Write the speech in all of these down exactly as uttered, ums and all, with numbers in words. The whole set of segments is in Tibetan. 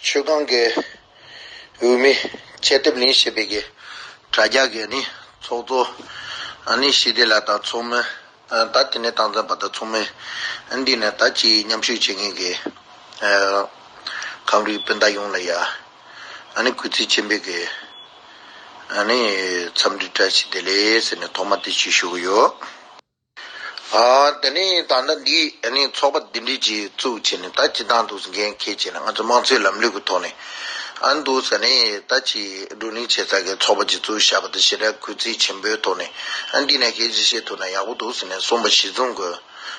ཆོས་ཁང་གི་འོས་མི་ཆེད་དེབ་ལེན་བྱེད་པའི་གི་དྲ་རྒྱ་གི་ནི་ཚོགས་གཙོ་ཨ་ནི་ཞི་བདེ་ལགས་དང་ཚོགས་མི་ཨ་ད་དེ་ནས་སྟངས་འཛིན་པ་དང་ཚོགས་མི་ཨ་འདི་ནས་ད་ཅི་མཉམ་ཞུགས་བྱེད་མཁན་གི་ཨ་ཁམས་རིགས་སྤུན་ཟླ་ཡོངས་ལ་ཡ་ཨ་ནི་གུས་བརྩི་ཆེན་པོས་གི་ཨ་ནི་འཚམས་འདྲི་བཀྲ་ཤིས་བདེ་ལེགས་ཟེར་ནས་ཐོག་མ་དེ་ཅིག་ཞུ་གི་ཡོད། ཨ་དེ་ནས་ད་ལྟ་འདི་ཨ་ནི་ཚོགས་པ་འདི་འདྲས་ཅིག་བཙུགས་བྱས་ནས་ད་སྤྱི་བཏང་འདུག་འགན་འཁྱེར་བྱས་ནས་ང་ཚོ་དམངས་གཙོའི་ལམ་ལུགས་ཀྱི་ཐོག་ནས་ཨ་འདུག་ཟེར་ནས་ད་ཅིག་བགྲོ་གླེང་བྱེད་ས་གི་ཚོགས་པ་ཅིག་བཙུགས་བཞག་པ་དེ་ཞེ་དྲག་གུས་བརྩི་ཆེན་པོའི་ཐོག་ནས་ཨ་འདི་ནས་སྐད་ཆ་བཤད་ཐུབ་ན་ཡག་པོ་འདུག་ཟེར་ནས་གསུངས་པ་གཞི་བཟུང་གི་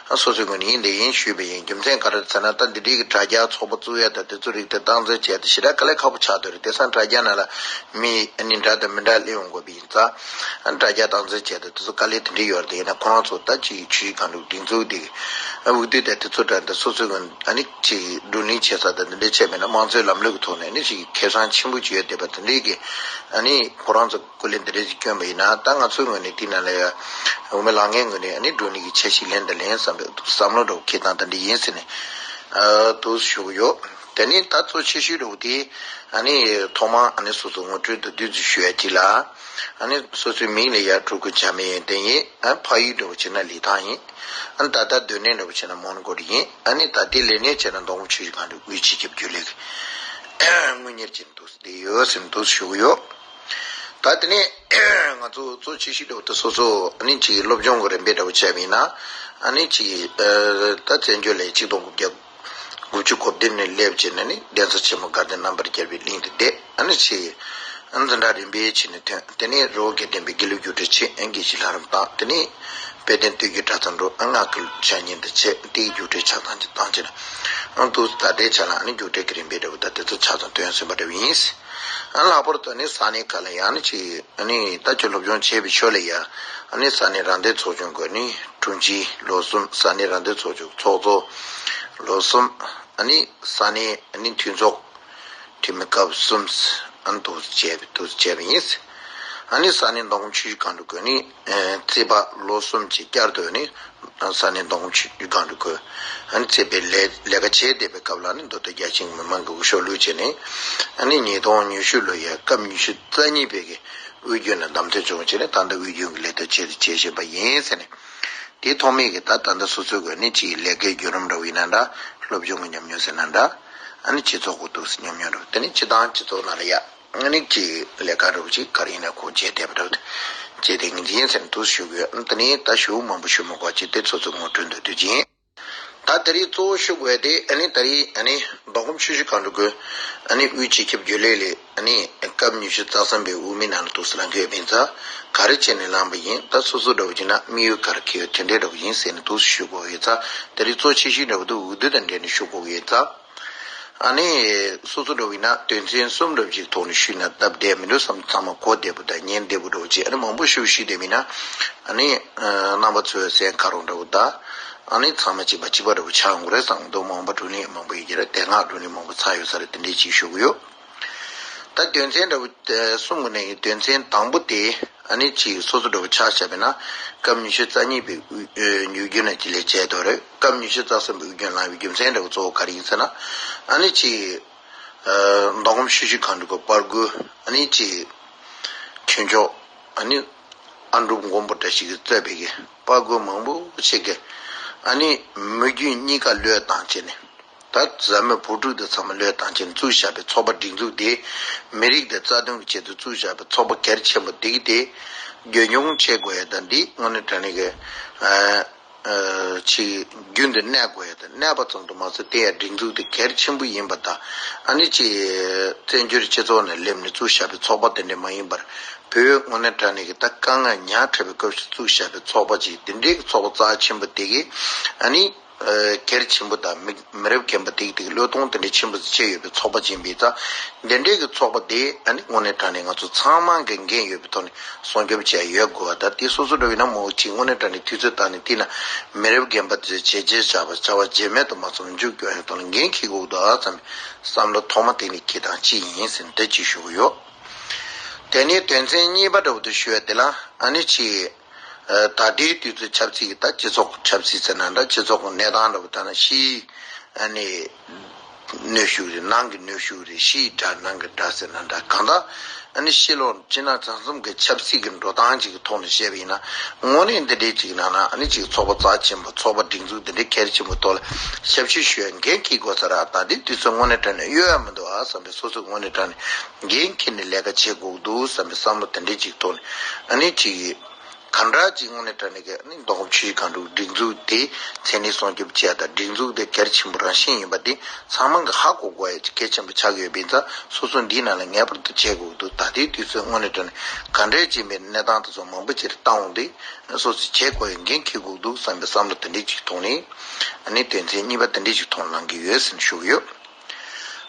ཨ་སོ་སོའི་ངོས་ནས་ཡིན་དེ་ཡིན་ཞུས་པ་ཡིན། རྒྱུ་མཚན་ག་རེ་ཟེར་ན་ད་འདི་འདྲའི་གི་དྲ་རྒྱ་ཚོགས་པ་བཙུགས་ཡ་ད་དེ་ཚོ་རིགས་དེ་སྟངས་འཛིན་བྱས་ཏེ་ཞེ་དྲག་དཀའ་ལས་ཁག་པོ་ཆགས་འདུག་རེད། དེང་སང་དྲ་རྒྱ་ནང་ལ་མི་ཨ་ནི་འདྲ་དང་མི་འདྲ་སླེབས་ཡོང་དགོས་པ་ཡིན་ཙང་། ཨ་དྲ་རྒྱ་སྟངས་འཛིན་བྱས་ཏེ་དེ་ཚོ་དཀའ་ལས་དེ་འདྲ་ཡོད་རེད། ཡིན་ན་ཁོ་རང་ཚོ་ད་ཅིག་ཆུ་བཞི་སྒང་དྲུག་སྒྲིག་འཛུགས་དེ་ཨ་འོས་བསྡུ་དེ་དེ་ཚོ་འདྲ་འདི་སོ་སོའི་ངོས་ཨ་ནི་ཅིག་བགྲོ་གླེང་བྱེད་ས་དང་དེ་འདྲ་བྱས་མེད་ན་དམངས་གཙོའི་ལམ་ལུགས་ཀྱི་ཐོག་ནས་ཨ་ནི་ཅིག་ཁེ་བཟང་ཆེན་པོ་ཅིག་ཡོད་བསྡད་པ་དེ་འདྲའི་གི་ཨ་ནི་ཁོ་རང་ཚོ་སྐུ་ལས་འདི་འདྲ་ཅིག་བསྐྱོན་པ་ཡིན་ན་ད་ང་ཚོའི་ངོས་ནས་དེ་ནང་ལ་ཡ་འོས་མི་ལངས་མཁན་ངོས་ནས་ཨ་ནི་བགྲོ་གླེང་གི་འཆར་གཞི་ལེན་དང་ལེན་བསམ་པའི་བསམ་བློ་འདྲ་བོ་འཁྱེར་སྟངས་དེ་འདྲ་ཡིན་ཟེར་ནས་ཨ་འདུག་ཞུ་གི་ཡོད། དེ་ནི་ད་གཙོ་ཆེ་ཤོས་འདྲ་བོ་དེ་ཨ་ནི་ཐོག་མར་ཨ་ནི་སོ་སོ་ངོ་སྤྲོད་དང་དུས་ཚོད་ཞུ་ཡ་གཅིག་ལ། ཨ་ནི་སོ་སོའི་མིང་ལ་ཡར་སྤྲོད་སྐུལ་བྱ་མི་ཡོན་ཏན་ཡིན། ཨ་ཕ་ཡུལ་འདྲ་བོ་བྱས་ན་ལི་ཐང་ཡིན། ཨ་ནི་ད་ལྟ་སྡོད་གནས་འདྲ་བོ་བྱས་ན་མོན་གྷོ་ཡིན། ཨ་ནི་ད་ལྟའི་ལས་གནས་བྱས་ན་མདོ་ཁམས་ཆུ་བཞི་སྒང་དྲུག་དབུས་སྤྱི་ཁྱབ་རྒྱུན་ལས་ཀྱི་དངུལ་གཉེར་བྱེད་འདུག་བསྡད་ཡོད་ཟེར་འདུག་ཞུ་གི་ཡོད། ད་དེ་ནས་ང་ཚོ་གཙོ་ཆེ་ཤོས་འདྲ་བོ་དེ་སོ་སོ་ཨ་ནི་ཅིག་སློབ་སྦྱོང་གི་རིམ་པ་འདྲ་བོ་བྱས་པ་ཡིན་ན་ཨ་ནི་ཅིག་ད་བཙན་བྱོལ་ལ་ཆིག་སྟོང་དགུ་བརྒྱ་དགུ་བཅུ་གོ་བདུན་ནས་སླེབས་བྱས་ནས་ནི་གདན་ས་ཆེན་མོ་དགའ་ལྡན་རྣམ་པར་རྒྱལ་བའི་གླིང་དུ་བསྡད། ཨ་ནི་ཆེ། ཨ་ནི་འཛིན་གྲྭ་རིམ་པས་ཕྱིན་ནས་ཐོན། དེ་ནས་རི་བོ་དགེ་ལྡན་པའི་དགེ་ལུགས་རྒྱུགས་སྤྲོད་ཆེད་ཨ་དགེ་བཤེས་ལྷ་རམས་བཏང་། དེ་ནས་དཔལ་ལྡན་དུས་ཀྱི་གྲྭ་ཚང་འགྲོ། ཨ་སྔགས་ཀྱི་ཕྱག་བརྙན་དུ་བྱས། དེའི་རྒྱུགས་སྤྲོད་ཆ་ཚང་གཅིག་བཏང་བྱས་ན། ཨ་འདུག་ད་ལྟའི་ཆ་ལ་ཨ་ནི་རྒྱུགས་སྤྲོད་ཀྱི་རིམ་པས་འདྲ་བོ་ད་དེ་ཚོ་ཆ་ཚང་ཐོན་ཟིན་པ་འདྲ་བོ་ཡིན། ཨ་ལྷག་པར་དུ་ནི་ས་གནས་ཁག་ལ་ཡང་ནི་ཅིག་ཨ་ནི་ད་ཁྱོད་སློབ་སྦྱོང་བྱས་པའི་ཕྱོགས་ལ་ཡ། ཨ་ནི་ས་གནས་རང་བདེན་ཚོགས་ཆུང་གི་ནི་དྲུང་ཆེ་ལོ་གསུམ། ས་གནས་རང་བདེན་ཚོགས་ཆུང་ཚོགས་གཙོ་ལོ་གསུམ། ཨ་ནི་ས་གནས་ཨ་ནི་མཐུན་ཚོགས་འཐུས་མི་སྐབས་གསུམ། ཨ་ནི་འདུག་བྱས་པའི་འདུག་བྱས་པ་ཡིན། ཨ་ནི་ས་གནས་མདོ་ཁམས་ཆུ་བཞི་སྒང་དྲུག་གི་ནི་ཨ་རྩིས་པ་ལོ་གསུམ་གྱིས་བསྐྱར་དུ་ནི་ས་གནས་མདོ་ཁམས་ཆུ་བཞི་སྒང་དྲུག་གི་ཨ་ནི་རྩིས་པའི་ལས་ལས་ཀ་བྱས་བསྡད་པའི་སྐབས་ལ་ནི་མདོ་སྟོད་རྒྱ་ཆེའི་མི་མང་གི་འོས་ཤོག་བླུགས་བྱས་ནས་ཨ་ནི་ཉིས་སྟོང་ཉི་ཤུ་ལོའི་སྐབས་ཉི་ཤུ་རྩ་གཉིས་པའི་གི་དབུས་རྒྱུན་ལ་བདམས་ཐོན་བྱུང་བྱས་ནས་ད་ལྟ་དབུས་རྒྱུན་གྱི་ལས་དོན་ཆེད་དུ་བྱེད་བཞིན་པ་ཡིན་ཟེར་ནས། དེའི་ཐོག་མའི་གི་ད་ད་ལྟ་སོ་སོའི་གི་ནི་ཅིག་ལས་ཀའི་བརྒྱུད་རིམ་འདྲ་བོ་ཡིན་ན་འདྲ། སློབ་སྦྱོང་གི་ཉམས་མྱོང་ཟེར་ན་འདྲ། ཨ་ནི་སྤྱི་ཚོགས་གི་འདུག་སེ་ཉམས་མྱོང་འདྲ་བོ། དེ་ནི་སྤྱི་བཏང་སྤྱི་ཚོགས་ནང་ལ་ཡ་ཨ་ནི་ཅིག་ལས་ཀ་འདྲ་བོ་ཅིག་ག་རེ་ཡིན་ན་ཁོང་བྱས་བསྡད་པ་འདྲ་བོ་དེ་བྱས་བསྡད་མཁན་ཅིག་ཡིན་ཟེར་ནས་འདུག་སེ་ཞུ་གི་ཡོད། ཨ་ནི་དེ་ནི་ད་ཞུ་མང་པོ་ཞུ་མི་དགོས། ཅིག་དེ་ཚོ་ཚོ་ངོ་སྤྲོད་མདོར་བསྡུས་ཅིག་ཡིན། ད་དེ་རིང་གཙོ་བོ་ཞུ་དགོས་དེ་ཨ་ནི་ད་རིང་ཨ་ནི་མདོ་ཁམས་ཆུ་བཞི་སྒང་དྲུག་གི་ཨ་ནི་དབུས་སྤྱི་ཁྱབ་རྒྱུན་ལས་ལས་ཨ་ནི་སྐབས་ཉི་ཤུ་རྩ་གསུམ་པའི་དབུ་མའི་ནང་ལ་འདུག་སེ་ལངས་ཀྱི་ཡོད་པ་ཡིན་ཙང་། ག་རེ་བྱས་ནས་ལངས་པ་ཡིན། ད་སོ་སོ་འདྲ་བོ་ཡིན་ན་དམིགས་ཡུལ་ག་རེ་འཁྱེར་ཡོད། དེ་འདྲའི་འདྲ་བོ་ཡིན་ཟེར་ནས་འདུག་སེ་ཞུ་དགོས་ཡོད་ཙང་། དེ་རིང་གཙོ་ཆེ་ཤོས་འདྲ་བོ་འདུག་འོས་བསྡུ་དང་འབྲེལ་ནས་ཞུ་དགོས་ཡོད་ཙང་། ཨ་ནི་སོ་སོ་འདྲ་བོ་ཡིན་ན་དོན་ཚན་གསུམ་འདྲ་བོ་ཅིག་ཐོག་ནས་ཞུས་ན་སྟབས་བདེ་མི་འདུག་བསམ། ཚང་མ་གོ་བདེ་པོ་དང་ཉན་བདེ་པོ་འདྲ་བོ་ཅིག་ཨ་ནི་མང་པོ་ཞིག་ཞུས་བསྡད་མིན་ན། ཨ་ནི་རྣམ་པ་ཚོའི་སེམས་ཁ་རོག་འདྲ་བོ་དང་། ཨ་ནི་ཚང་མ་གཅིག་པ་གཅིག་པ་འདྲ་བོ་ཆགས་འོང་རེད་བསམ་འདུག་མང་པོ་བགྲོ་གླེང་མང་པོ་ཡོད་ཀྱི་རེད། དེ་སྔ་བགྲོ་གླེང་མང་པོ་ཚར་ཡོད་ས་རེད། དེ་འདྲའི་ཅིག་ཞུ་གི་ཡོད། ད་དོན་ཚན་འདྲ་བོ་གསུམ་གྱི་ནང་གི་དོན་ཚན་དང་པོ་དེ་ཨ་ནི་ཅིག་སོ་སོ་འདྲ་བོ་ཆ་བཞག་པ་ཡིན་ན་སྐབས་ཉི་ཤུ་རྩ་གཉིས་པའི་དབུས་ཨ་དབུས་རྒྱུན་ལ་ཅིག་ལས་བྱས་འདུག་རེད། སྐབས་ཉི་ཤུ་རྩ་གསུམ་པའི་དབུས་རྒྱུན་ལངས་པའི་རྒྱུ་མཚན་འདྲ་བོ་གཙོ་བོ་ག་རེ་ཡིན་ཟེར་ན། ཨ་ནི་ཅིག་ཨ་མདོ་ཁམས་ཆུ་བཞི་སྒང་དྲུག་གི་དཔའ་རྒོད་ཨ་ནི་ཅིག་ཆོས་ཕྱོགས་ཨ་ནི་ཨ་འབྲུག་མགོན་པོ་བཀྲ་ཤིས་ཀྱིས་གཙོས་པའི་གི་དཔའ་རྒོད་མང་པོ་ཞིག་གིས་ཨ་ནི་མི་རྒྱུད་གཉིས་ཀ་བློས་བཏང་བྱས་ནས། ད་བཟའ་མི་བུ་ཕྲུག་དེ་ཚང་མ་བློས་བཏང་བྱས་ནས་བཙུགས་བཞག་པའི་ཚོགས་པ་སྒྲིག་འཛུགས་དེ། མི་རིགས་དེ་རྩ་དོན་གྱི་ཆེད་དུ་བཙུགས་བཞག་པའི་ཚོགས་པ་གལ་ཆེན་པོ་དེ་གི་དེ་རྒྱུན་སྐྱོང་བྱེད་དགོས་ཡ་དང་། འདི་དངོས་གནས་དྲང་གནས་ཀྱི་ཨ་ཨ་ཅིག་རྒྱུན་དུ་གནས་དགོས་ཡ་དང་། གནས་པ་ཙམ་དུ་མ་ཟད་དེ་ཡང་སྒྲིག་འཛུགས་དེ་གལ་ཆེན་པོ་ཡིན་པ་དང་། ཨ་ནི་ཅིག་བཙན་བྱོལ་སྤྱི་ཚོགས་ནང་སླེབས་ནས་བཙུགས་བཞག་པའི་ཚོགས་པ་དེ་འདྲ་མ་ཡིན་པར། བོད་དངོས་གནས་དྲང་གནས་ཀྱི་ད་དཀའ་ངལ་ཉག་ཕྲ་བའི་སྐབས་སུ་བཙུགས་བཞག་པའི་ཚོགས་པ་ཅིག་འདི་འདྲའི་གི་ཚོགས་པ་རྩ་ཆེན་པོ་དེ་གི་ཨ་ནི། ཨ་གལ་ཆེན་པོ་དང་མི་མི་རབས་རྒན་པ་དེ་གི་དེ་གི་བློས་གཏོང་དེ་འདྲ་ཆེན་པོ་ཞིག་བྱས་ཡོད་པའི་ཚོགས་པ་ཅིག་ཡིན་པའི་ཙང་། འདི་འདྲའི་གི་ཚོགས་པ་དེ་ཨ་ནི་དངོས་གནས་དྲང་གནས་ང་ཚོ་ཚང་མ་གི་འགན་ཡོད་པའི་ཐོག་ནས་སྲུང་སྐྱོབ་བྱས་ཡོད་དགོས་པ་དང་། དེ་སོ་སོ་འདྲ་བོ་ཡིན་ན་མོ་ཅིག་དངོས་གནས་དྲང་གནས་དུས་ཚོད་བཏང་ནས་དེ་ན་མི་རབས་རྒན་པ་དེ་ཚོས་བྱས་རྗེས་བཞག་པ་བྱ་བ་རྗེས་མའི་དུ་མ་ཚོར་མཇུག་སྐྱོང་ཡག་ཐོག་ལ་འགན་འཁྱེར་དགོས་འདུག་ཨ་བསམ་པའི་བསམ་བློ་ཐོག་མ་དེ་ནས་འཁྱེར་སྟངས་གཅིག་ཡིན་ཟེར་ནས་འདི་གཅིག་ཞུ་གི་ཡོད། དེ་ནས་དོན་ཚན་གཉིས་པ་འདྲ་བོ་དེ་ཞུ་ཡ་དེ་ལ་ཨ་ནི་ཅིག་ཨ་ད་ལྟའི་དུས་ཚོད་ཆབ་སྲིད་ཀྱི་ད་སྤྱི་ཚོགས་ཆབ་སྲིད་ཟེར་ན་འདྲ། སྤྱི་ཚོགས་ཀྱི་གནས་སྟངས་འདྲ་བོ་ད་ནང་བཞིན་ཨ་ནི་ གནོན་ཤུགས་རེད། ནང་གི་གནོན་ཤུགས་རེད། ཕྱིའི་དགྲ་ནང་གི་དགྲ་ཟེར་ན་འདྲ། གང་ལྟར་ཨ་ནི་ཕྱི་ལོགས་སྤྱི་ནང་ཚང་གསུམ་གྱི་ཆབ་སྲིད་ཀྱི་འགྲོ་སྟངས་ཅིག་གི་ཐོག་ནས་བཤད་པ་ཡིན་ན། དངོས་གནས་འདི་འདྲའི་ཅིག་ནང་ན་ཨ་ནི་ཅིག་ཚོགས་པ་རྩ་ཆེན་པོ། ཚོགས་པ་སྒྲིག་འཛུགས་འདི་འདྲའི་གལ་ཆེན་པོའི་ཐོག་ལ་ཞབས་ཕྱི་ཞུ་ཡ་འགན་འཁྱེར་དགོས་ས་རེད། ད་ལྟའི་དུས་ཚོད་དངོས་གནས་དྲང་གནས་གཡོལ་ཡ་མི་འདུག་ཨ་བསམ་པའི། སོ་སོས་དངོས་གནས་དྲང་གནས་འགན་འཁྱེར་ནས་ལས་ཀ་བྱེད་དགོས་འདུག་བསམ་པའི་བསམ་བློ་དེ་འདྲའི་ཅིག་ཐོག་ནས་ཨ་ནི་ཅིག་ག་འདྲ་ཅིག་དངོས་གནས་དྲང་གནས་ཀྱི་ཨ་ནི་མདོ་ཁམས་ཆུ་བཞི་སྒང་དྲུག་སྒྲིག་འཛུགས་དེ་མཚན་ཉིད་སྲུང་སྐྱོབ་བྱེད་ཡ་དང་། སྒྲིག་འཛུགས་དེ་གལ་ཆེན་པོ་རང་བཞིན་ཡིན་པ་དེ་ཚང་མ་གིས་ཧ་གོ་དགོས་ཡ་ཅིག་གལ་ཆེན་པོ་ཆགས་ཡོད་པ་ཡིན་ཙང་། སོ་སོ་འདིའི་ནང་ལ་ངེས་པར་དུ་བྱེད་དགོས་འདུག་ད་ལྟའི་དུས་ཚོད་དངོས་གནས་དྲང་གནས་ག་འདྲས་ཅིག་ཡིན་པའི་གནས་སྟངས་དེ་ཚོ་མང་པོ་ཅིག་བཏང་འོང་དུས། སོ་སོས་བྱེད་དགོས་ཡ་འགན་འཁྱེར་དགོས་འདུག་བསམ་པའི་བསམ་བློ་དེ་འདྲས་ཅིག་ཐོག་ནས། ཨ་ནི་དོན་ཚན་གཉིས་པ་དེ་འདྲས་ཅིག་ཐོག་ལངས་ཀྱི་ཡོད་ཟེར་ནས་ཞུ་གི་ཡོད།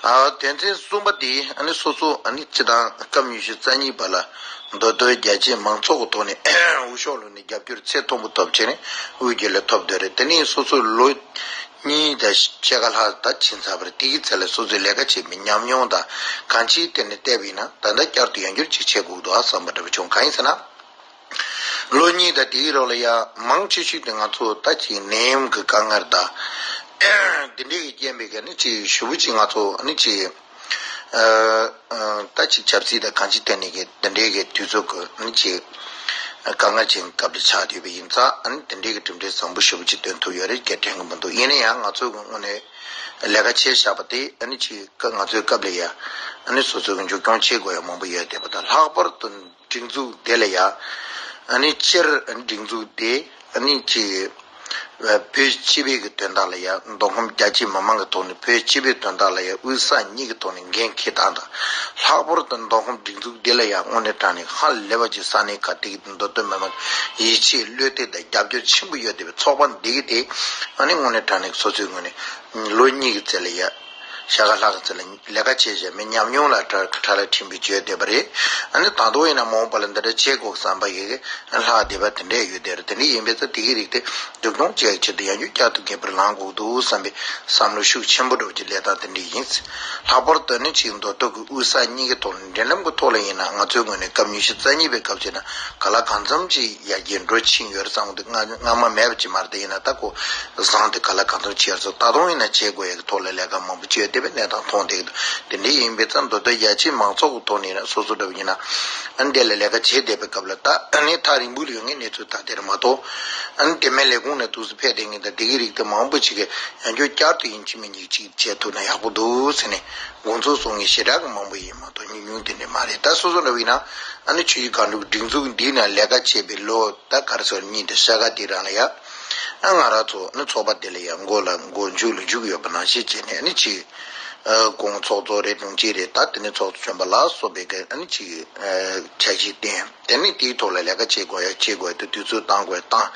ཨ། དོན་ཚན་གསུམ་པ་དེ་ཨ་ནི་སོ་སོ་ཨ་ནི་སྤྱི་བཏང་སྐབས་ཉི་ཤུ་རྩ་གཉིས་བར་ལ་མདོ་སྟོད་རྒྱ་ཆེའི་མང་ཚོགས་ཀྱི་ཐོག་ནས་འུད་ཤོབ་ལོག་ནས་རྒྱབ་སྐྱོར་ཚད་མཐོན་པོ་ཐོབ་བྱས་ནས་དབུས་རྒྱུན་ལས་ཐོབ་འདོད་རེད། དེ་ནས་སོ་སོའི་ལོ་གཉིས་དང་ཕྱེད་ཀ་ལྷག་ད་ཕྱིན་ཚར་བ་རེད། དེ་གི་ཚད་ལ་སོ་སོའི་ལས་ཀ་བྱས་པའི་ཉམས་མྱོང་དང་གང་ཅིའི་སྟེང་ནས་བལྟས་པ་ཡིན་ན། ད་ལྟ་བསྐྱར་དུ་ཡང་བསྐྱར་ཅིག་བྱེད་དགོས་འདུག་ཨ་བསམ་པ་འདྲ་པོ་བྱུང་། གང་ཡིན་ཟེར་ན། ལོ་གཉིས་དང་དེའི་རོགས་ལ་ཡ་མང་ཆེ་ཤོས་དེ་ང་ཚོ་ད་ཅིག་ནད་ཡམས་ཀྱི་དཀའ་ངལ་དང་། འདི་འདྲའི་གི་རྐྱེན་པས་ག་ནི་ཅིག་ཞེ་པོ་ཅིག་ང་ཚོ་ནི་ཅིག་ཨ་ཨ་ད་ཅིག་ཆབ་སྲིད་དང་གང་ཅིའི་ཐད་ནས་གི་འདི་འདྲའི་གི་དུས་ཚོད་ཀྱི་ནི་ཅིག་དཀའ་ངལ་ཅན་སྐབས་ལ་ཆགས་བསྡད་པ་ཡིན་ཙང་། ཨ་ནི་འདི་འདྲའི་གི་གྲུབ་འབྲས་བཟང་པོ་ཞེ་པོ་ཅིག་སྟོན་ཐུབ་ཡོད་རེད་ཅེས་དྲན་གི་མི་འདུག་ཡིན་ན་ཡང་ང་ཚོ་གི་དངོས་གནས་ལས་ཀ་བྱས་བཞག་པ་དེ་ཨ་ནི་ཅིག་ང་ཚོའི་སྐབས་ལ་ཡ་ཨ་ནི་སོ་སོ་གི་མཇུག་སྐྱོང་བྱེད་དགོས་ཡ་མང་པོ་ཡོད་བསྡད་པ་དང་། ལྷག་པར་དུ་སྒྲིག་འཛུགས་དེ་ལ་ཡ། ཨ་ནི་སྤྱིར་སྒྲིག་འཛུགས་དེ་ཨ་ནི་ཅིག་བོད་སྤྱི་པའི་གི་དོན་དག་ལ་ཡ། མདོ་ཁམས་རྒྱ་ཆེའི་མི་མང་གི་ཐོག་ནས་བོད་སྤྱི་པའི་དོན་དག་ལ་ཡ་དབུས་གཙང་གཉིས་ཀྱི་ཐོག་ནས་འགན་འཁྱེར་སྟངས་དང་། ལྷག་པར་དུ་མདོ་ཁམས་སྒྲིག་འཛུགས་འདི་ལ་ཡ་དངོས་གནས་དྲང་གནས་ཧ་ལས་པ་ཅིག་ས་གནས་ཁག་དེ་གི་མདོ་སྟོད་མི་མང་ཡིད་ཆེས་བློ་གཏད་དང་རྒྱབ་སྐྱོར་ཆེན་པོ་ཡོད་བསྡད་པའི་ཚོགས་པ་འདི་གི་དེ་ཨ་ནི་དངོས་གནས་དྲང་གནས་སོ་སོའི་ངོས་ནས་ལོ་གཉིས་ཀྱི་རྩིས་ལ་ཡ། ཤ་ཁ་ལྷག་ཚེ་ལ་ལས་ཀ་བྱས་བྱས་མི་ཉམས་མྱོང་ལ་ཁྲ་ཁྲ་ལ་ཁྲིམས་པའི་བརྗོད་བསྡད་པ་རེད། ཨ་ནི་ད་དུང་ཡིན་ན་མ་འོངས་པ་ལ་འདི་འདྲ་བྱེད་དགོས་བསམ་པ་ཡོད་གི་ལྷག་བསྡད་པ་དེ་འདྲས་ཡོད་བསྡད་རེད། དེ་འདྲ་ཡིན་པས་ཙང་དེ་གི་རིགས་དེ་མཇུག་སྐྱོང་བྱེད་ཡག་ཆེད་དུ་ཡང་བསྐྱར་བསྐྱར་དུ་ངེས་པར་ལངས་དགོས་འདུག་བསམ་པའི་བསམ་བློ་ཤུགས་ཆེན་པོ་འདྲ་བོ་ཅིག་སླེབས་སྟངས་དེ་འདྲས་ཡིན། ལྷག་པར་དུ་ནི་ཅིག་མདོ་སྟོད་ཀྱི་དབུས་གཙང་གཉིས་ཀྱི་ཐོག་ནས་འབྲེལ་ལམ་གྱི་ཐོག་ལ་ཡིན་ན་ང་ཚོའི་ངོས་ནས་སྐབས་ཉི་ཤུ་རྩ་གཉིས་པའི་སྐབས་བྱས་ན་ག་ལ་གང་འཚམ་ཅིག་ཡར་རྒྱས་འགྲོ་ཕྱིན་ཡོད་རེད་བསམ་གི་འདུག་སྔ་སྔ་མ་མེད་པ་ཅིག་མ་རེད། དེ་ཡིན་ན་ད་ཁོ་བཟང་དེ་ག་ལ་གང་འཚམ་ཅིག་ཡོད་རེད་བསམ། ད་དུང་ཡིན་ན་བྱེད་དགོས་ཡག་གི་ཐོག་ལ་ལས་ཀ་མང་པོ་བྱས་བསྡད་པའི་གནས་སྟངས་མཐོང་བསྡད་ཀྱི་འདུག་དེ་འདྲ་ཡིན་པས་ཙང་མདོ་སྟོད་རྒྱ་ཆེའི་མང་ཚོགས་ཀྱི་ཐོག་ནས་ཡིན་ན་སོ་སོ་འདྲ་བོ་ཡིན་ན་ཨ་ནི་དེ་ལ་ལས་ཀ་བྱེད་བསྡད་པའི་སྐབས་ལ་ད་ཨ་ནི་ཐག་རིང་པོ་ལ་ཡོད་མཁན་གནས་ཚུལ་ད་དེ་རེད་མ་གཏོགས། ཨ་ནི་དེ་མིན་ལས་ཁུངས་ནས་འདུག་སེ་ཕེབས་བསྡད་མཁན་དང་དེ་གི་རིགས་དེ་མང་པོ་ཅིག་གིས་ཡང་བསྐྱར་བསྐྱར་དུ་ཡིན་གཅིག་མིན་གཅིག་ཅིག་བྱེད་ཐུབ་ན་ཡག་པོ་འདུག་ཟེར་ནས་དགོངས་ཚུལ་གསུང་མཁན་ཞེ་དྲག་གི་མང་པོ་ཡིན་མ་གཏོགས་ཉུང་ཉུང་དེ་འདྲ་མ་རེད། ད་སོ་སོ་འདྲ་བོ་ཡིན་ན་ཨ་ནི་ཆུ་བཞི་སྒང་དྲུག་སྒྲིག་འཛུགས་འདིའི་ནང་ལས་ཀ་བྱས་པའི་ལོ་ད་ག་རེ་ཟེར་གཉིས་དང་ཕྱེད་ཀ་དེ་རང་ལ་ཡ། ཨ་ང་རང་ཚོ་ཨ་ནི་ཚོགས་པ་དེ་ལ་ཡ་མགོ་ལ་མགོ་མཇུག་ལ་མཇུག་ཡོད་པ་ནང་བཞིན་བྱས་ནས་ཨ་ནི་ཅིག་ཨ་དགོང་ཚོགས་གཙོ་རེད། དྲུང་ཆེ་རེད། ད་དེ་ནས་ཚོགས་གཙོ་གཞོན་པ་ལ་སོགས་པའི་གི་ཨ་ནི་ཅིག་ཨ་འཆར་གཞི་བཏིང་། དེ་ནས་དེའི་ཐོག་ལ་ལས་ཀ་བྱེད་དགོས་ཡ་བྱེད་དགོས་ཡ་དེ་དུས་ཚོད་བཏང་དགོས་ཡ་བཏང་།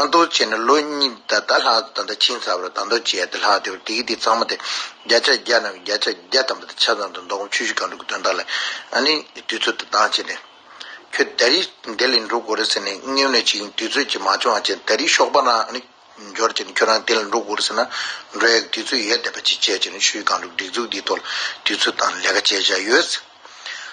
ཨ་འདུག་བྱས་ནས་ལོ་གཉིས་ད་ལྟ་ལྷག་ད་ལྟ་ཕྱིན་ཚར་བ་རེད། ད་འདུག་བྱས་ཏེ་ལྷག་དེ་བར་དེ་གི་དེ་ཚང་མ་དེ་བརྒྱ་ཆ་བརྒྱ་ནང་བརྒྱ་ཆ་བརྒྱ་ཐམ་པ་དེ་ཆ་ཚང་དུ་མདོ་ཁམས་ཆུ་བཞི་སྒང་དྲུག་གི་དོན་དག་ལ་ཨ་ནི་དུས་ཚོད་དེ་བཏང་བྱས་ནས། ཁྱོད་ད་རེས་འདི་ལ་འགྲོ་དགོས་རེད་ཟེར་ནས་དངོས་གནས་ཅིག་དུས་ཚོད་ཅིག་མ་བྱུང་བ་བྱས་ད་རེས་ཞོགས་པ་རང་ཨ་ནི་འབྱོར་བྱས་ནས་ཁྱོད་རང་དེ་ལ་འགྲོ་དགོས་རེད་ཟེར་ན་འགྲོ་ཡག་དུས་ཚོད་ཡོད་བསྡད་པ་ཅིག་བྱས་བྱས་ནས་ཆུ་བཞི་སྒང་དྲུག་སྒྲིག་འཛུགས་འདིའི་ཐོག་ལ་དུས་ཚོད་དང་ལས་ཀ་བྱས་བཞག་ཡོད།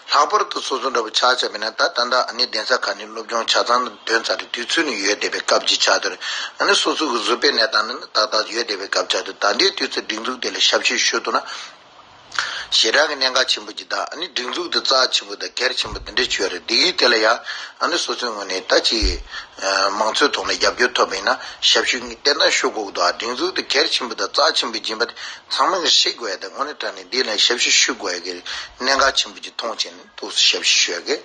ལྷག་པར་དུ་སོ་སོ་འདྲ་པོ་ཆ་བཞག་པ་ཡིན་ན་ད་ད་ལྟ་ཨ་ནི་གདན་ས་ཁག་ནས་སློབ་སྦྱོང་ཆ་ཚང་འདོན་ཚར་རེད། དུས་ཚོད་ནི་ཡོད་བསྡད་པའི་སྐབས་ཅིག་ཆགས་བསྡད་རེད། ཨ་ནི་སོ་སོ་གི་བཟོ་པའི་གནས་སྟངས་ནི་ཏག་ཏག་ཡོད་བསྡད་པའི་སྐབས་ཆགས་བསྡད། ད་ལྟའི་དུས་ཚོད་སྒྲིག་འཛུགས་དེ་ལ་ཞབས་ཕྱི་ཞུ་ཐུབ་ན། ཞེ་དྲག་གི་གནད་འགག་ཆེན་པོ་ཅིག་དང་ཨ་ནི་སྒྲིག་འཛུགས་དེ་རྩ་ཆེན་པོ་དང་གལ་ཆེན་པོ་དེ་འདྲ་ཅིག་ཡོད་རེད། དེ་གི་དེ་ལ་ཡང་ཨ་ནི་སོ་སོའི་ངོས་ནས་ད་ཅིག་ཨ་མང་གཙོའི་ཐོག་ནས་རྒྱབ་སྐྱོར་ཐོབ་པ་ཡིན་ན་ཞབས་ཞུ་ཏན་ཏན་ཞུ་དགོས་ཀྱི་འདུག་ཨ་སྒྲིག་འཛུགས་དེ་གལ་ཆེན་པོ་དང་རྩ་ཆེན་པོ་ཡིན་པ་དེ་ཚང་མ་གིས་ཤེས་དགོས་ཡ་དང་དངོས་གནས་དྲང་གནས་འདི་ལ་ཞབས་ཞུ་ཞུ་དགོས་ཡ་གི་གནད་འགག་ཆེན་པོ་ཅིག་མཐོང་བྱས་ནས་ཏོག་ཙམ་ཞབས་ཞུ་ཞུ་ཡ་གི་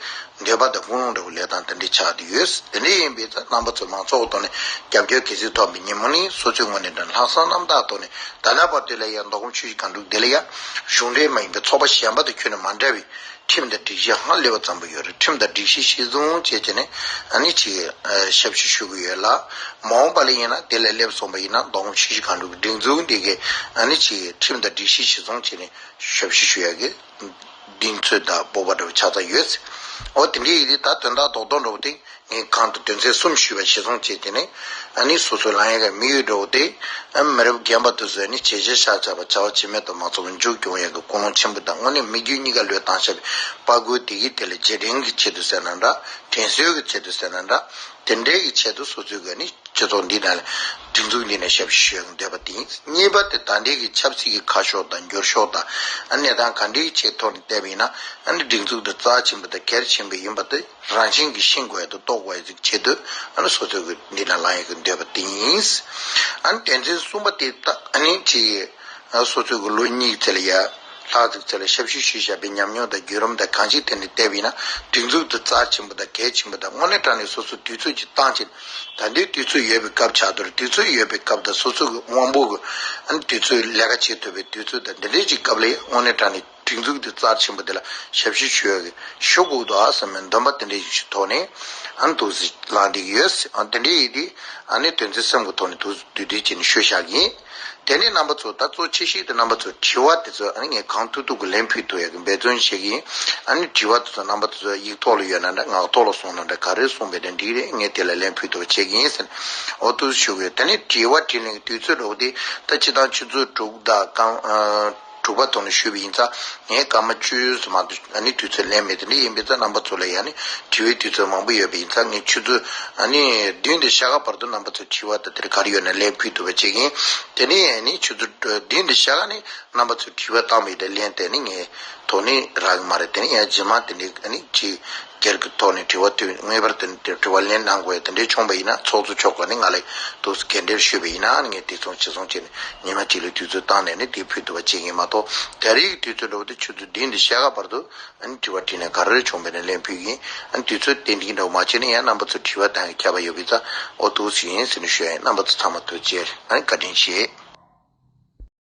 འདོད་པ་དང་ཀུན་སློང་འདྲ་བོ་ལས་སྟངས་དེ་འདྲ་ཆགས་བསྡད་ཡོད། དེ་འདྲ་ཡིན་པས་ད་རྣམ་པ་ཚོ་མང་ཚོགས་ཐོག་ནས་རྒྱབ་སྐྱོར་གལ་སྲིད་ཐོབ་པའི་ཉིན་མོ་ནི་སོ་སོའི་ངོས་ནས་ད་ལྷག་བསམ་རྣམ་དག་ཐོག་ནས་ད་ལྟ་བར་དུ་ལ་ཡང་མདོ་ཁམས་ཆུ་བཞི་སྒང་དྲུག་འདི་ལ་ཡང་གཞུང་འབྲེལ་མ་ཡིན་པའི་ཚོགས་པ་གཞན་པ་དང་ཁྱོན་ནས་མ་འདྲ་བའི་ཁྲིམས་དང་སྒྲིག་གཞི་ཧ་ལས་པ་བརྩམས་པ་ཡོད་རེད། ཁྲིམས་དང་སྒྲིག་གཞི་གཞིར་བཟུང་བྱས་བྱས་ནས་ཨ་ནི་ཅིག་ཨ་ཞབས་ཞུ་ཞུ་གི་ཡོད་ལ། མ་འོངས་པ་ལ་ཡིན་ན་དེ་ལས་སླེབས་སོང་པ་ཡིན་ན་མདོ་ཁམས་ཆུ་བཞི་སྒང་དྲུག་གི་སྒྲིག་འཛུགས་འདི་གའི་ཨ་ནི་ཅིག་ཁྲིམས་དང་སྒྲིག་གཞི་གཞིར་བཟུང་བྱས་ནས་ཞབས་ཞུ་ཞུ་ཡ་གི་གདེང་ཚོད་དང་སྤོབས་པ་འདྲ་བོ་ཆགས་ཚར་ཡོད། འོ་དེ་འདྲའི་ཡིན་དུས་ད་དོན་དག་རྡོག་རྡོག་འདྲ་བོ་དེ་ངས་གོང་དུ་དོན་ཚན་གསུམ་ཞུས་པ་གཞིར་བཟུང་བྱས་བྱས་ནས་ཨ་ནི་སོ་སོའི་ལངས་ཡ་གི་དམིགས་ཡུལ་འདྲ་བོ་དེ་ཨ་མི་རབས་རྒན་པ་དེ་ཚོས་ནི་བྱས་རྗེས་བཞག་བྱས་པ་བྱ་བ་བྱེད་མེད་དུ་མ་སོང་བའི་མཇུག་སྐྱོང་ཡ་གི་ཀུན་སློང་ཆེན་པོ་དང་དངོས་གནས་མི་རྒྱུ་གཉིས་ཀ་བློས་བཏང་བྱས་པའི་དཔའ་རྒོད་དེ་གིས་དེ་ལ་རྗེས་དྲན་གྱི་ཆེད་དུ་ཟེར་ན་འདྲ། དྲན་གསོའི་གི་ཆེད་དུ་ཟེར་ན་འདྲ། དེ་འདྲའི་གི་ཆེད་དུ་སོ་སོའི་གི་ནི་སྤྱི་ཚོགས་འདི་ནང་ལ་སྒྲིག་འཛུགས་འདི་ནས་ཞབས་ཞུ་ཞུ་ཡག་འདོད་པ་དེ་ཡིན། གཉིས་པ་དེ་ད་ལྟའི་གི་ཆབ་སྲིད་ཀྱི་ཁ་ཕྱོགས་དང་འགྱུར་ཕྱོགས་དང་ཨ་གནས་སྟངས་ག་འདྲའི་ཆེད་ཐོག་ནས་བལྟས་པ་ཡིན་ན་ཨ་ནི་སྒྲིག་འཛུགས་འདི་རྩ་ཆེན་པོ་དང་གལ་ཆེན་པོ་ཡིན་པ་དེ་རང་བཞིན་གྱིས་ཤེས་དགོས་ཡག་དང་རྟོགས་དགོས་ཡག་ཅིག་ཆེད་དུ་ཨ་ནི་སོ་སོའི་གི་འདི་ནང་ལངས་ཡག་གི་འདོད་པ་དེ་ཡིན། ཨ་ནི་དོན་ཚན་གསུམ་པ་དེ་ད་ཨ་ནི་ཅིག་སོ་སོའི་གི་ལོ་གཉིས་ཀྱི་ཚད་ལ་ཡ་ལྷག་ཙམ་ཚད་ལ་ཞབས་ཞུ་ཞུས་བཞག་པའི་ཉམས་མྱོང་དང་བརྒྱུད་རིམ་དང་གང་ཅིའི་ཐད་ནས་བལྟས་པ་ཡིན་ན་སྒྲིག་འཛུགས་འདི་རྩ་ཆེན་པོ་དང་གལ་ཆེན་པོ་དང་དངོས་གནས་དྲང་གནས་སོ་སོ་དུས་ཚོད་ཅིག་བཏང་བྱས་ད་ལྟའི་དུས་ཚོད་ཡོད་པའི་སྐབས་ཆགས་འདུག་དུས་ཚོད་ཡོད་པའི་སྐབས་དང་སོ་སོ་གི་དབང་པོ་གི་ཨ་ནི་དུས་ཚོད་ལས་ཀ་བྱེད་ཐུབ་པའི་དུས་ཚོད་དང་འདི་འདྲའི་ཅིག་སྐབས་ལ་ཡང་དངོས་གནས་དྲང་གནས་སྒྲིག་འཛུགས་འདི་རྩ་ཆེན་པོ་འདི་ལ་ཞབས་ཞུ་ཞུ་ཡག་གི་ཞུ་དགོས་འདུག་ཨ་བསམ་པའི་འདུན་པ་དེ་འདྲའི་ཞིག་ཐོག་ནས་ཨ་ནི་འདུག་སེ་ལངས་བསྡད་ཀྱི་ཡོད། ཨ་དེ་འདྲའི་ཡིན་དུས་ཨ་ནི་དོན་ཚན་གསུམ་གྱི་ཐོག་ནས་འདུག་བསྡུས་བསྡུས་བྱས་ནས་ཞུ་བཞག་གི་ཡིན། དེ་ནས་རྣམ་པ་ཚོ་ད་གཙོ་ཆེ་ཤོས་དེ་རྣམ་པ་ཚོ་དྲི་བ་དེ་ཚོ་ཨ་ནི་ངས་གང་ཐུབ་ཐུབ་ཀྱིས་ལན་ཕུལ་ཐུབ་ཡག་གི་འབད་བརྩོན་བྱེད་ཀྱི་ཡིན། ཨ་ནི་དྲི་བ་དེ་ཚོ་རྣམ་པ་ཚོ་ཡིག་ཐོག་ལ་ཡོད་ན་འདྲ་ངག་ཐོག་ལ་གསུངས་ན་འདྲ་ག་རེ་གསུངས་པ་ཡིན་ན་འགྲིག་རེད། ངས་དེ་ལ་ལན་ཕུལ་ཐུབ་པ་བྱེད་ཀྱི་ཡིན་ཟེར་ནས་འོ་འདུག་ཞུ་གི་ཡོད། དེ་ནས་དྲི་བ་དྲིས་ལན་གྱི་དུས་ཚོད་འདྲ་བོ་དེ་ད་སྤྱིར་བཏང་ཆུ་ཚོད་དྲུག་དང་སྐར་དྲུག་པ་ཐོག་ནས་ཞུས་པ་ཡིན་ཙང་ངས་སྐར་མ་བཅུ་ཙམ་མ་གཏོགས་ཨ་ནི་དུས་ཚོད་ལེན་མེད། དེ་འདྲ་ཡིན་པས་ཙང་རྣམ་པ་ཚོ་ལ་ཡང་ནི་དྲི་བའི་དུས་ཚོད་མང་པོ་ཡོད་པ་ཡིན་ཙང་ངས་ཆུ་ཚོད་ཨ་ནི་བདུན་དང་ཞེ་ལྔ་བར་དུ་རྣམ་པ་ཚོ་དྲི་བ་དང་དེར་ག་རེ་ཡོད་ན་ལན་ཕུལ་ཐུབ་པ་བྱེད་ཀྱི་ཡིན། དེ་ནས་ཨ་ནི་ཆུ་ཚོད་བདུན་དང་ཞེ་ལྔ་ནས་རྣམ་པ་ཚོས་དྲི་བ་བཏང་བའི་དེ་ལན་དེ་ནི་ངས་ཐོག་ནས་རག་གི་མ་རེད། དེ་ནི་ཡང་རྗེས་མ་དེ་འདྲའི་ཨ་ནི་ཅིག་སྒེར་གྱི་ཐོག་ནས་དྲི་བ་དུས་ངེས་པར་དུ་དྲི་བ་ལན་གནང་དགོས་དེ་འདྲའི་བྱུང་བ་ཡིན་ན་ཚོགས་གཙོ་མཆོག་གིས་ནི་ང་ལ་འདུག་སེ་འགན་འཁྲི་ཞུས་པ་ཡིན་ན་ངས་དེ་མཚུངས་ཅི་མཚུངས་བྱས་ནས་ཉི་མ་གཅིག་ལ་དུས་ཚོད་བཏང་ནས་ནི་དེ་ཕུལ་ཐུབ་པ་བྱེད་ཀྱི་ཡིན་མ་གཏོགས་ད་རེས་ཀྱི་དུས་ཚོད་འདྲ་བོ་དེ་ཆུ་ཚོད་བདུན་དང་ཞེ་ལྔ་བར་དུ་ཨ་ནི་དྲི་བ་དྲིས་ནས་ག་རེ་བྱུང་བས་ན་ལན་ཕུལ་གྱི་ཡིན། ཨ་ནི་དུས་ཚོད་ཏན་ཏིག་འདྲ་བོ་མ་བྱས་ན་ཡང་རྣམ་པ་ཚོ་དྲི་བ་བཏང་གི་ཁྱབ་པ་ཡོད་པའི་ཙང་འོ་འདུག་སེ་ཡིན་ཟེར་ནས་ཞུ་ཡ་ཡིན། རྣམ་པ་ཚོ་ཚང་མ་ཐུགས་རྗེ་ཆེ། ཨ་ནི་བཀའ་དྲིན་ཆེ།